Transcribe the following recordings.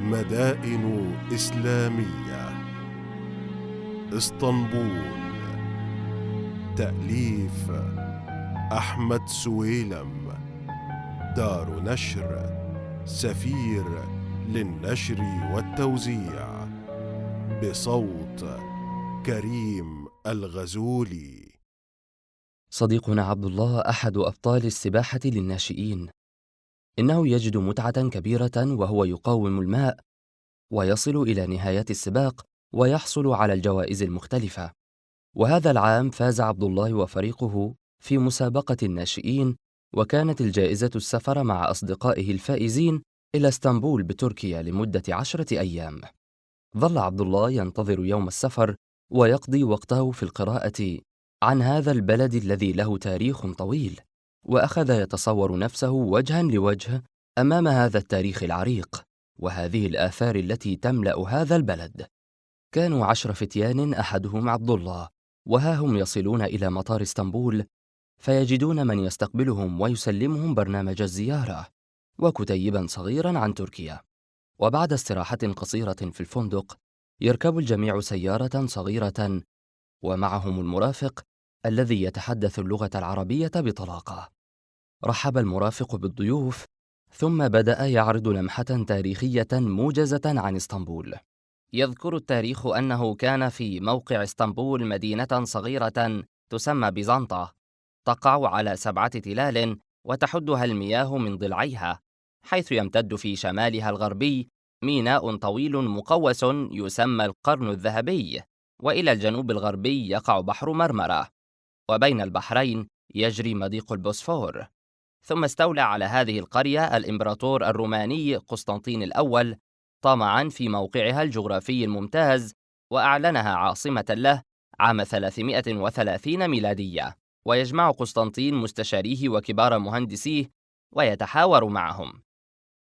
مدائن إسلامية. اسطنبول. تأليف أحمد سويلم. دار نشر سفير للنشر والتوزيع. بصوت كريم الغزولي. صديقنا عبد الله أحد أبطال السباحة للناشئين. إنه يجد متعة كبيرة وهو يقاوم الماء ويصل إلى نهاية السباق ويحصل على الجوائز المختلفة. وهذا العام فاز عبد الله وفريقه في مسابقة الناشئين، وكانت الجائزة السفر مع أصدقائه الفائزين إلى اسطنبول بتركيا لمدة 10 أيام. ظل عبد الله ينتظر يوم السفر ويقضي وقته في القراءة عن هذا البلد الذي له تاريخ طويل، وأخذ يتصور نفسه وجها لوجه أمام هذا التاريخ العريق وهذه الآثار التي تملأ هذا البلد. كانوا 10 فتيان أحدهم عبد الله، وها هم يصلون إلى مطار اسطنبول فيجدون من يستقبلهم ويسلمهم برنامج الزيارة وكتيبا صغيرا عن تركيا. وبعد استراحة قصيرة في الفندق يركب الجميع سيارة صغيرة ومعهم المرافق الذي يتحدث اللغة العربية بطلاقة. رحب المرافق بالضيوف ثم بدأ يعرض لمحة تاريخية موجزة عن اسطنبول. يذكر التاريخ أنه كان في موقع اسطنبول مدينة صغيرة تسمى بيزنطة، تقع على 7 تلال وتحدها المياه من ضلعيها، حيث يمتد في شمالها الغربي ميناء طويل مقوس يسمى القرن الذهبي، وإلى الجنوب الغربي يقع بحر مرمرة، وبين البحرين يجري مضيق البوسفور. ثم استولى على هذه القرية الإمبراطور الروماني قسطنطين الأول طمعاً في موقعها الجغرافي الممتاز، وأعلنها عاصمة له عام 330 ميلادية. ويجمع قسطنطين مستشاريه وكبار مهندسيه ويتحاور معهم.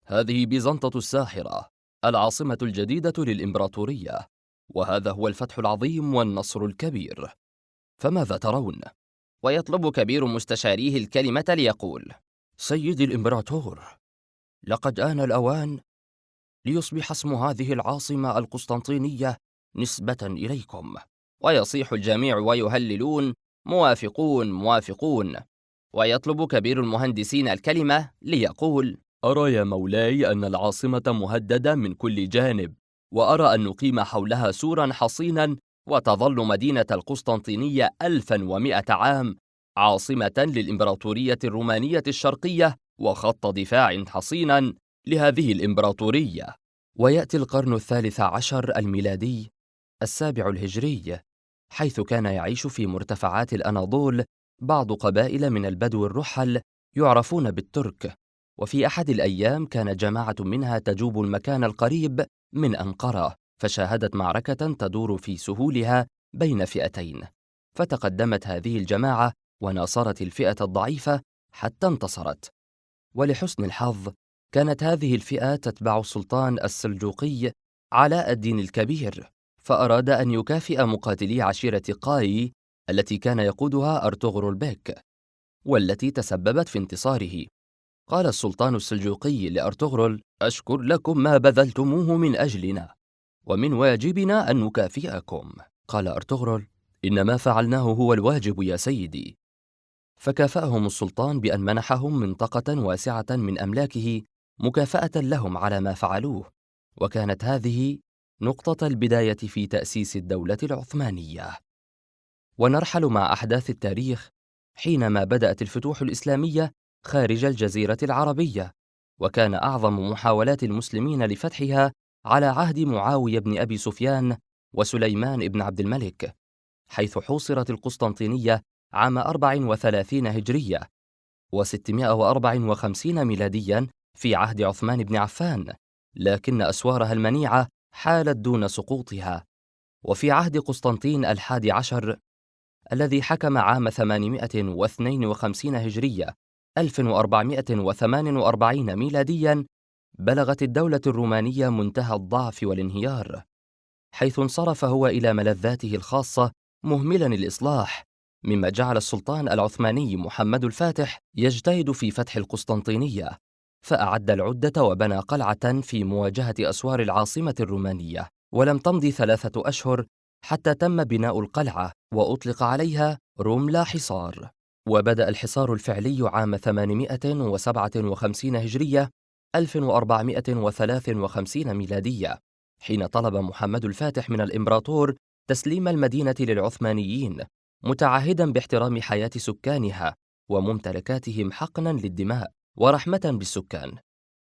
هذه بيزنطة الساحرة، العاصمة الجديدة للإمبراطورية، وهذا هو الفتح العظيم والنصر الكبير، فماذا ترون؟ ويطلب كبير مستشاريه الكلمة ليقول: سيدي الإمبراطور، لقد آن الأوان ليصبح اسم هذه العاصمة القسطنطينية نسبة إليكم. ويصيح الجميع ويهللون: موافقون موافقون. ويطلب كبير المهندسين الكلمة ليقول: أرى يا مولاي أن العاصمة مهددة من كل جانب، وأرى أن نقيم حولها سورا حصينا، وتظل مدينة القسطنطينية 1100 عام عاصمة للإمبراطورية الرومانية الشرقية وخط دفاع حصينا لهذه الإمبراطورية. ويأتي القرن 13 الميلادي 7 الهجري، حيث كان يعيش في مرتفعات الأناضول بعض قبائل من البدو الرحل يعرفون بالترك. وفي أحد الأيام كان جماعة منها تجوب المكان القريب من أنقرة، فشاهدت معركة تدور في سهولها بين فئتين، فتقدمت هذه الجماعة وناصرت الفئة الضعيفة حتى انتصرت. ولحسن الحظ كانت هذه الفئة تتبع السلطان السلجوقي علاء الدين الكبير، فأراد أن يكافئ مقاتلي عشيرة قاي التي كان يقودها أرطغرل بك، والتي تسببت في انتصاره. قال السلطان السلجوقي لأرطغرل: أشكر لكم ما بذلتموه من أجلنا، ومن واجبنا أن نكافئكم. قال أرطغرل: إن ما فعلناه هو الواجب يا سيدي. فكافأهم السلطان بأن منحهم منطقة واسعة من أملاكه مكافأة لهم على ما فعلوه، وكانت هذه نقطة البداية في تأسيس الدولة العثمانية. ونرحل مع أحداث التاريخ حينما بدأت الفتوح الإسلامية خارج الجزيرة العربية، وكان أعظم محاولات المسلمين لفتحها على عهد معاوية بن أبي سفيان وسليمان بن عبد الملك، حيث حوصرت القسطنطينية عام 34 هجرية و654 ميلاديا في عهد عثمان بن عفان، لكن أسوارها المنيعة حالت دون سقوطها. وفي عهد قسطنطين 11 الذي حكم عام 852 هجرية 1448 ميلاديا، بلغت الدولة الرومانية منتهى الضعف والانهيار، حيث انصرف هو إلى ملذاته الخاصة مهملا الإصلاح، مما جعل السلطان العثماني محمد الفاتح يجتهد في فتح القسطنطينية، فأعد العدة وبنى قلعة في مواجهة أسوار العاصمة الرومانية. ولم تمض 3 أشهر حتى تم بناء القلعة وأطلق عليها رملة حصار. وبدأ الحصار الفعلي عام 857 هجرية 1453 ميلادية، حين طلب محمد الفاتح من الإمبراطور تسليم المدينة للعثمانيين، متعهداً باحترام حياة سكانها وممتلكاتهم حقناً للدماء ورحمة بالسكان.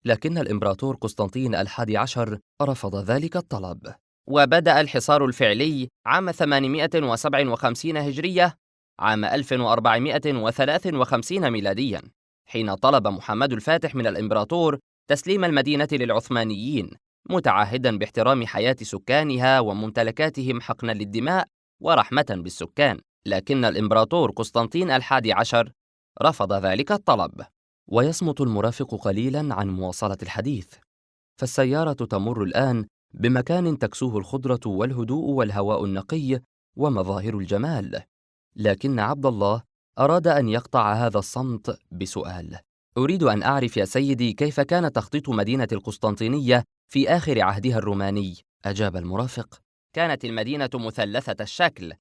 لكن الإمبراطور قسطنطين الحادي عشر رفض ذلك الطلب. وبدأ الحصار الفعلي عام 857 هجرية عام 1453 ميلاديا، حين طلب محمد الفاتح من الإمبراطور تسليم المدينة للعثمانيين، متعهداً باحترام حياة سكانها وممتلكاتهم حقنا للدماء ورحمة بالسكان. لكن الإمبراطور قسطنطين الحادي عشر رفض ذلك الطلب. ويصمت المرافق قليلاً عن مواصلة الحديث، فالسيارة تمر الآن بمكان تكسوه الخضرة والهدوء والهواء النقي ومظاهر الجمال. لكن عبد الله أراد أن يقطع هذا الصمت بسؤال: أريد أن أعرف يا سيدي كيف كان تخطيط مدينة القسطنطينية في آخر عهدها الروماني؟ أجاب المرافق: كانت المدينة مثلثة الشكل،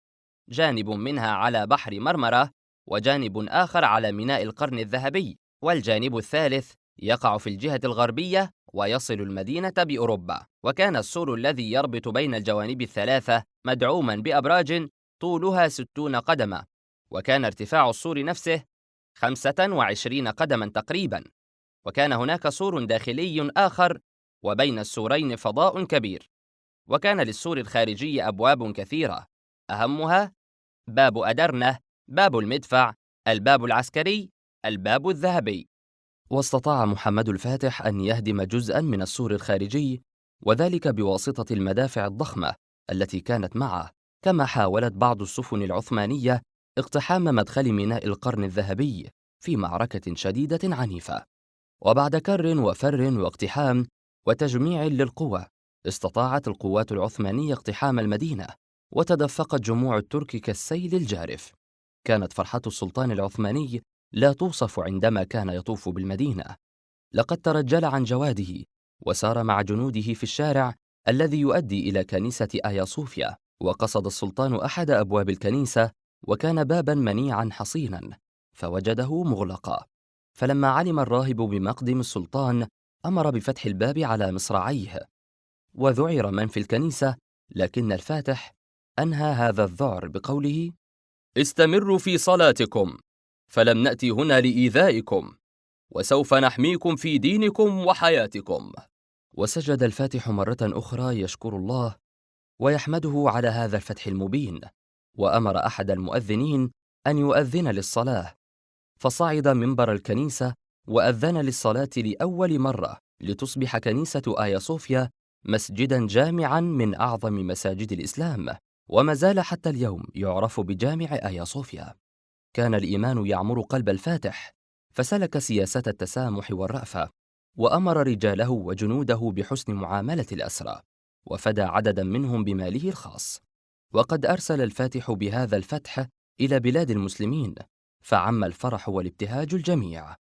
جانب منها على بحر مرمرة، وجانب آخر على ميناء القرن الذهبي، والجانب الثالث يقع في الجهة الغربية ويصل المدينة بأوروبا. وكان السور الذي يربط بين الجوانب الثلاثة مدعوما بأبراج طولها 60 قدما، وكان ارتفاع السور نفسه 25 قدما تقريبا. وكان هناك سور داخلي آخر، وبين السورين فضاء كبير. وكان للسور الخارجي أبواب كثيرة، أهمها باب أدرنة، باب المدفع، الباب العسكري، الباب الذهبي. واستطاع محمد الفاتح أن يهدم جزءاً من السور الخارجي، وذلك بواسطة المدافع الضخمة التي كانت معه، كما حاولت بعض السفن العثمانية اقتحام مدخل ميناء القرن الذهبي في معركة شديدة عنيفة. وبعد كر وفر واقتحام وتجميع للقوة، استطاعت القوات العثمانية اقتحام المدينة، وتدفقت جموع الترك كالسيل الجارف. كانت فرحة السلطان العثماني لا توصف عندما كان يطوف بالمدينة. لقد ترجل عن جواده وسار مع جنوده في الشارع الذي يؤدي إلى كنيسة آيا صوفيا. وقصد السلطان أحد أبواب الكنيسة، وكان بابا منيعا حصينا، فوجده مغلقا. فلما علم الراهب بمقدم السلطان أمر بفتح الباب على مصراعيه، وذعر من في الكنيسة. لكن الفاتح أنهى هذا الذعر بقوله: استمروا في صلاتكم، فلم نأتي هنا لإيذائكم، وسوف نحميكم في دينكم وحياتكم. وسجد الفاتح مرة أخرى يشكر الله ويحمده على هذا الفتح المبين، وأمر أحد المؤذنين أن يؤذن للصلاة، فصعد منبر الكنيسة وأذن للصلاة لأول مرة، لتصبح كنيسة آيا صوفيا مسجداً جامعاً من أعظم مساجد الإسلام، وما زال حتى اليوم يعرف بجامع آيا صوفيا. كان الإيمان يعمر قلب الفاتح، فسلك سياسة التسامح والرأفة، وأمر رجاله وجنوده بحسن معاملة الأسرى، وفدى عدداً منهم بماله الخاص. وقد أرسل الفاتح بهذا الفتح إلى بلاد المسلمين، فعم الفرح والابتهاج الجميع.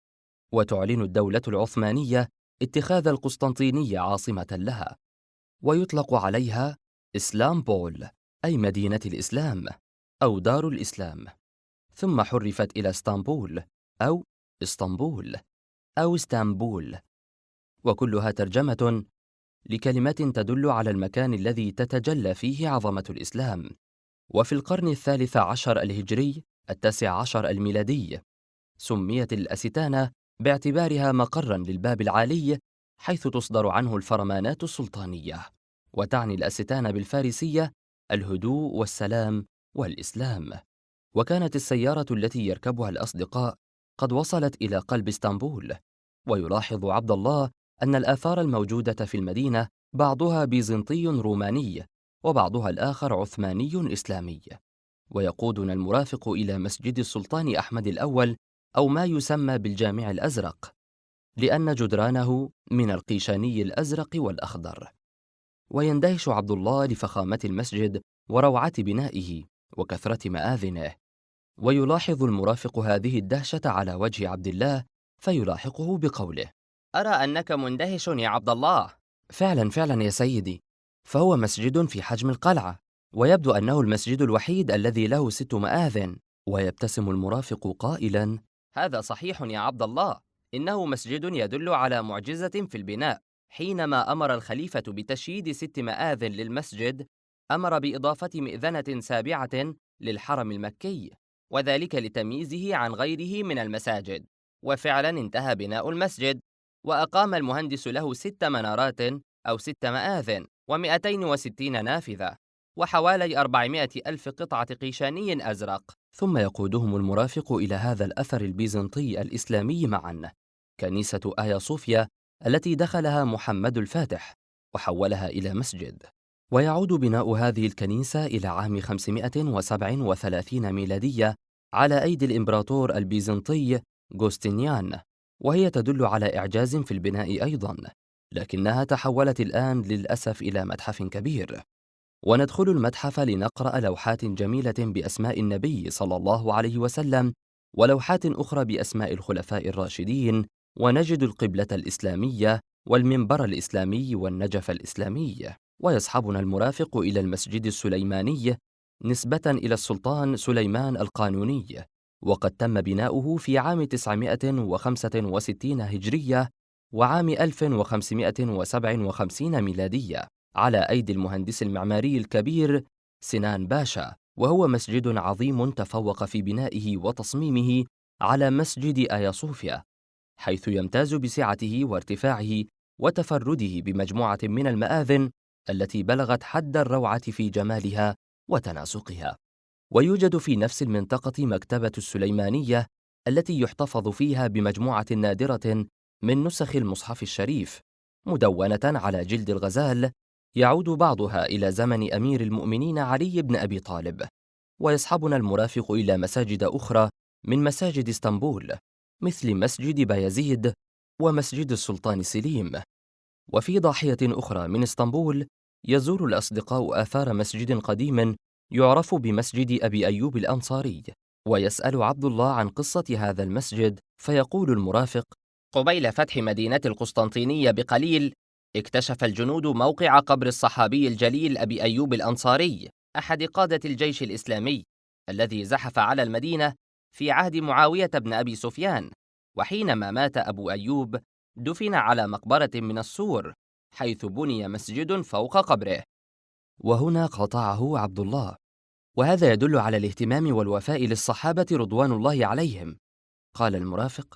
وتعلن الدولة العثمانية اتخاذ القسطنطينية عاصمة لها، ويطلق عليها إسلامبول، أي مدينة الإسلام أو دار الإسلام، ثم حرفت إلى اسطنبول أو اسطنبول أو استانبول، وكلها ترجمة لكلمات تدل على المكان الذي تتجلى فيه عظمة الإسلام. وفي القرن الثالث عشر الهجري 19 الميلادي سميت الأستانة باعتبارها مقراً للباب العالي حيث تصدر عنه الفرمانات السلطانية. وتعني الأستانة بالفارسية الهدوء والسلام والإسلام. وكانت السيارة التي يركبها الأصدقاء قد وصلت إلى قلب اسطنبول. ويلاحظ عبد الله أن الآثار الموجودة في المدينة بعضها بيزنطي روماني وبعضها الآخر عثماني إسلامي. ويقودنا المرافق إلى مسجد السلطان أحمد الأول، أو ما يسمى بالجامع الأزرق، لأن جدرانه من القيشاني الأزرق والأخضر. ويندهش عبد الله لفخامة المسجد وروعة بنائه وكثرة مآذنه. ويلاحظ المرافق هذه الدهشة على وجه عبد الله، فيلاحقه بقوله: أرى أنك مندهش يا عبد الله. فعلا فعلا يا سيدي، فهو مسجد في حجم القلعة، ويبدو أنه المسجد الوحيد الذي له 6 مآذن. ويبتسم المرافق قائلا: هذا صحيح يا عبد الله، إنه مسجد يدل على معجزة في البناء. حينما أمر الخليفة بتشييد 6 مآذن للمسجد، أمر بإضافة مئذنة 7 للحرم المكي، وذلك لتمييزه عن غيره من المساجد. وفعلا انتهى بناء المسجد، وأقام المهندس له 6 منارات أو 6 مآذن و260 نافذة وحوالي 400 ألف قطعة قيشاني أزرق. ثم يقودهم المرافق إلى هذا الأثر البيزنطي الإسلامي معا، كنيسة آيا صوفيا التي دخلها محمد الفاتح وحولها إلى مسجد. ويعود بناء هذه الكنيسة إلى عام 537 ميلادية على أيدي الإمبراطور البيزنطي جوستينيان، وهي تدل على إعجاز في البناء أيضا، لكنها تحولت الآن للأسف إلى متحف كبير. وندخل المتحف لنقرأ لوحات جميلة بأسماء النبي صلى الله عليه وسلم، ولوحات أخرى بأسماء الخلفاء الراشدين، ونجد القبلة الإسلامية والمنبر الإسلامي والنجف الإسلامي. ويصحبنا المرافق إلى المسجد السليماني نسبة إلى السلطان سليمان القانوني، وقد تم بناؤه في عام 965 هجرية وعام 1557 ميلادية على أيدي المهندس المعماري الكبير سنان باشا، وهو مسجد عظيم تفوق في بنائه وتصميمه على مسجد آيا صوفيا، حيث يمتاز بسعته وارتفاعه وتفرده بمجموعة من المآذن التي بلغت حد الروعة في جمالها وتناسقها. ويوجد في نفس المنطقة مكتبة السليمانية التي يحتفظ فيها بمجموعة نادرة من نسخ المصحف الشريف مدونة على جلد الغزال، يعود بعضها إلى زمن أمير المؤمنين علي بن أبي طالب. ويصحبنا المرافق إلى مساجد أخرى من مساجد اسطنبول، مثل مسجد بايزيد ومسجد السلطان سليم. وفي ضاحية أخرى من اسطنبول يزور الأصدقاء آثار مسجد قديم يعرف بمسجد أبي أيوب الأنصاري، ويسأل عبد الله عن قصة هذا المسجد، فيقول المرافق: قبيل فتح مدينة القسطنطينية بقليل اكتشف الجنود موقع قبر الصحابي الجليل أبي أيوب الأنصاري، أحد قادة الجيش الإسلامي الذي زحف على المدينة في عهد معاوية بن أبي سفيان. وحينما مات أبو أيوب دفن على مقبرة من السور، حيث بني مسجد فوق قبره. وهنا قاطعه عبد الله: وهذا يدل على الاهتمام والوفاء للصحابة رضوان الله عليهم. قال المرافق: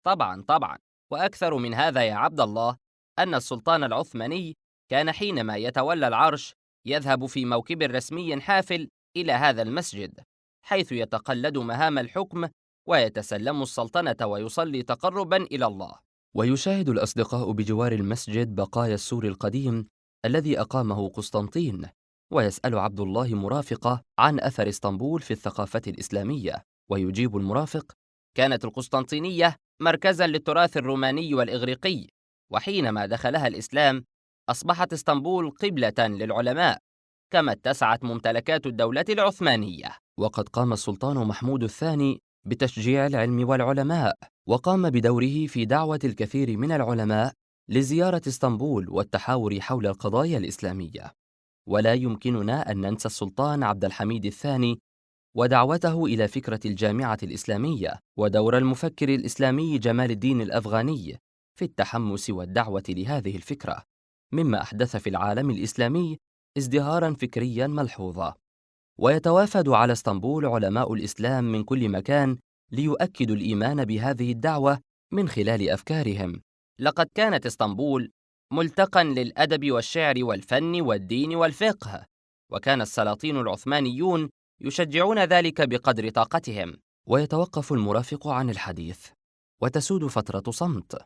طبعا طبعا، وأكثر من هذا يا عبد الله أن السلطان العثماني كان حينما يتولى العرش يذهب في موكب رسمي حافل إلى هذا المسجد، حيث يتقلد مهام الحكم ويتسلم السلطنة ويصلي تقربا إلى الله. ويشاهد الأصدقاء بجوار المسجد بقايا السور القديم الذي أقامه قسطنطين، ويسأل عبد الله مرافقه عن أثر اسطنبول في الثقافة الإسلامية، ويجيب المرافق: كانت القسطنطينية مركزا للتراث الروماني والإغريقي، وحينما دخلها الإسلام أصبحت اسطنبول قبلة للعلماء، كما اتسعت ممتلكات الدولة العثمانية. وقد قام السلطان محمود الثاني بتشجيع العلم والعلماء، وقام بدوره في دعوة الكثير من العلماء لزيارة اسطنبول والتحاور حول القضايا الإسلامية. ولا يمكننا أن ننسى السلطان عبد الحميد الثاني ودعوته إلى فكرة الجامعة الإسلامية، ودور المفكر الإسلامي جمال الدين الأفغاني في التحمس والدعوة لهذه الفكرة، مما أحدث في العالم الإسلامي ازدهاراً فكرياً ملحوظا. ويتوافد على اسطنبول علماء الإسلام من كل مكان ليؤكدوا الإيمان بهذه الدعوة من خلال أفكارهم. لقد كانت اسطنبول ملتقاً للأدب والشعر والفن والدين والفقه، وكان السلاطين العثمانيون يشجعون ذلك بقدر طاقتهم. ويتوقف المرافق عن الحديث، وتسود فترة صمت،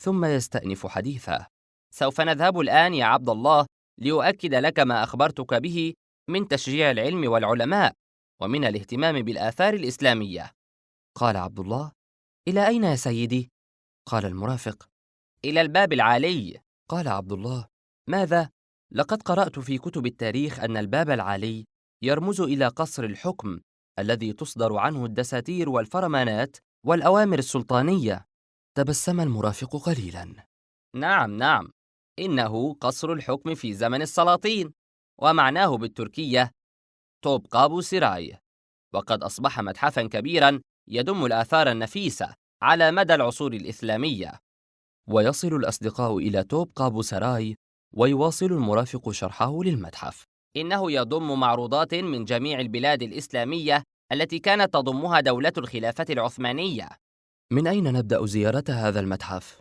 ثم يستأنف حديثه: سوف نذهب الآن يا عبد الله لأؤكد لك ما أخبرتك به من تشجيع العلم والعلماء ومن الاهتمام بالآثار الإسلامية. قال عبد الله: إلى أين يا سيدي؟ قال المرافق: إلى الباب العالي. قال عبد الله: ماذا؟ لقد قرأت في كتب التاريخ أن الباب العالي يرمز إلى قصر الحكم الذي تصدر عنه الدساتير والفرمانات والأوامر السلطانية. تبسم المرافق قليلا نعم نعم، إنه قصر الحكم في زمن السلاطين، ومعناه بالتركية توب قابو سراي، وقد أصبح متحفاً كبيراً يضم الآثار النفيسة على مدى العصور الإسلامية. ويصل الأصدقاء إلى توب قابو سراي، ويواصل المرافق شرحه للمتحف. إنه يضم معروضات من جميع البلاد الإسلامية التي كانت تضمها دولة الخلافة العثمانية. من أين نبدأ زيارة هذا المتحف؟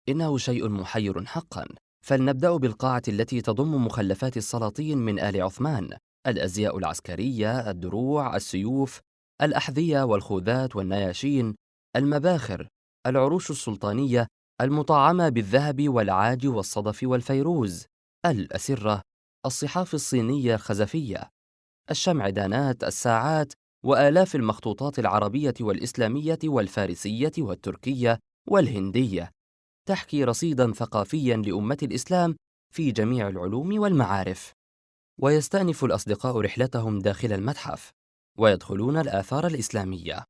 إنه شيء محير حقاً. فلنبدأ بالقاعة التي تضم مخلفات السلاطين من آل عثمان، الأزياء العسكرية، الدروع، السيوف، الأحذية والخوذات والنياشين، المباخر، العروش السلطانية المطعمة بالذهب والعاج والصدف والفيروز، الأسرة، الصحاف الصينية الخزفية، الشمعدانات، الساعات، وآلاف المخطوطات العربية والإسلامية والفارسية والتركية والهندية، تحكي رصيداً ثقافياً لأمة الإسلام في جميع العلوم والمعارف. ويستأنف الأصدقاء رحلتهم داخل المتحف ويدخلون الآثار الإسلامية.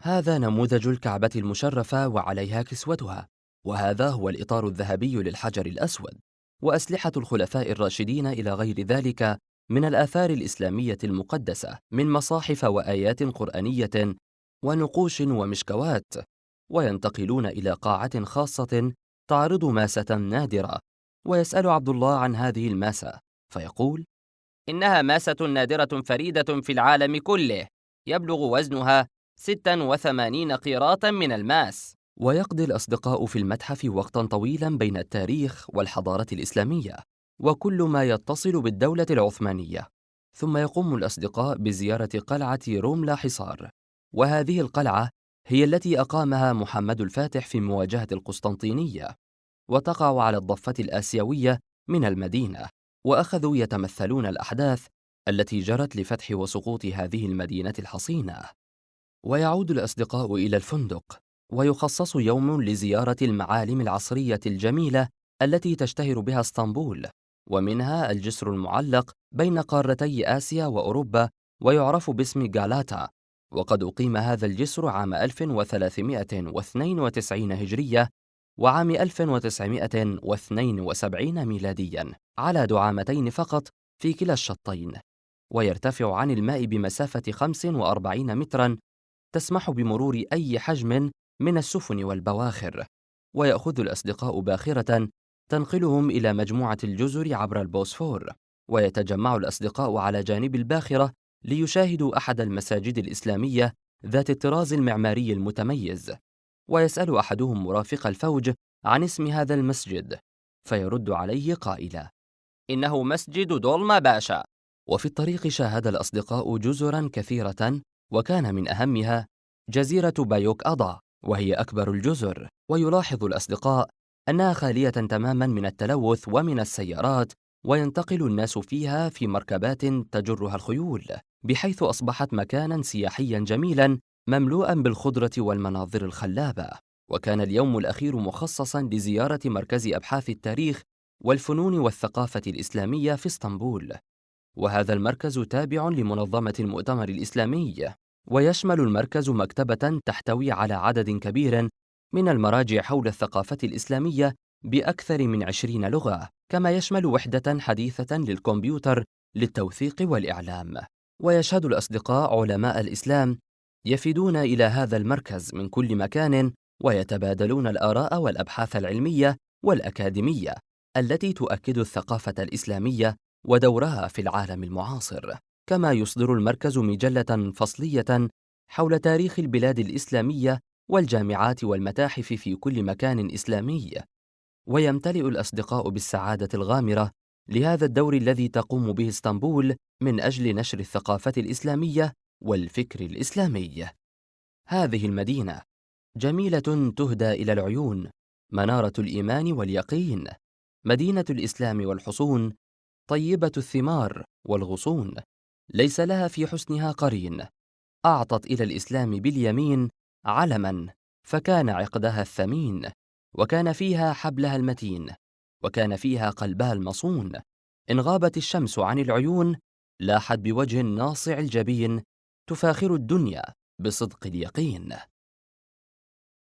هذا نموذج الكعبة المشرفة وعليها كسوتها، وهذا هو الإطار الذهبي للحجر الأسود، وأسلحة الخلفاء الراشدين إلى غير ذلك من الآثار الإسلامية المقدسة من مصاحف وآيات قرآنية ونقوش ومشكوات. وينتقلون إلى قاعة خاصة تعرض ماسة نادرة، ويسأل عبد الله عن هذه الماسة فيقول: إنها ماسة نادرة فريدة في العالم كله، يبلغ وزنها 86 قيراطاً من الماس. ويقضي الأصدقاء في المتحف وقتاً طويلاً بين التاريخ والحضارة الإسلامية وكل ما يتصل بالدولة العثمانية. ثم يقوم الأصدقاء بزيارة قلعة روملا حصار، وهذه القلعة هي التي أقامها محمد الفاتح في مواجهة القسطنطينية، وتقع على الضفة الآسيوية من المدينة، وأخذوا يتمثلون الأحداث التي جرت لفتح وسقوط هذه المدينة الحصينة. ويعود الأصدقاء إلى الفندق، ويخصص يوم لزيارة المعالم العصرية الجميلة التي تشتهر بها اسطنبول، ومنها الجسر المعلق بين قارتي آسيا وأوروبا ويعرف باسم غالاتا. وقد أقيم هذا الجسر عام 1392 هجرية وعام 1972 ميلادياً على دعامتين فقط في كلا الشطين، ويرتفع عن الماء بمسافة 45 متراً تسمح بمرور أي حجم من السفن والبواخر. ويأخذ الأصدقاء باخرة تنقلهم إلى مجموعة الجزر عبر البوسفور، ويتجمع الأصدقاء على جانب الباخرة ليشاهدوا أحد المساجد الإسلامية ذات الطراز المعماري المتميز. ويسأل أحدهم مرافق الفوج عن اسم هذا المسجد، فيرد عليه قائلا: إنه مسجد دولما باشا. وفي الطريق شاهد الأصدقاء جزراً كثيرة، وكان من أهمها جزيرة بايوك أضا، وهي أكبر الجزر. ويلاحظ الأصدقاء أنها خالية تماماً من التلوث ومن السيارات، وينتقل الناس فيها في مركبات تجرها الخيول، بحيث أصبحت مكاناً سياحياً جميلاً مملوءاً بالخضرة والمناظر الخلابة. وكان اليوم الأخير مخصصاً لزيارة مركز أبحاث التاريخ والفنون والثقافة الإسلامية في اسطنبول، وهذا المركز تابع لمنظمة المؤتمر الإسلامي. ويشمل المركز مكتبة تحتوي على عدد كبير من المراجع حول الثقافة الإسلامية بأكثر من 20 لغة، كما يشمل وحدة حديثة للكمبيوتر للتوثيق والإعلام. ويشهد الأصدقاء علماء الإسلام يفدون إلى هذا المركز من كل مكان، ويتبادلون الآراء والأبحاث العلمية والأكاديمية التي تؤكد الثقافة الإسلامية ودورها في العالم المعاصر. كما يصدر المركز مجلة فصلية حول تاريخ البلاد الإسلامية والجامعات والمتاحف في كل مكان إسلامي. ويمتلئ الأصدقاء بالسعادة الغامرة لهذا الدور الذي تقوم به اسطنبول من أجل نشر الثقافة الإسلامية والفكر الإسلامي. هذه المدينة جميلة تهدى إلى العيون، منارة الإيمان واليقين، مدينة الإسلام والحصون، طيبة الثمار والغصون، ليس لها في حسنها قرين، أعطت إلى الإسلام باليمين علما فكان عقدها الثمين، وكان فيها حبلها المتين، وكان فيها قلبها المصون. إن غابت الشمس عن العيون لاحت بوجه ناصع الجبين، تفاخر الدنيا بصدق اليقين.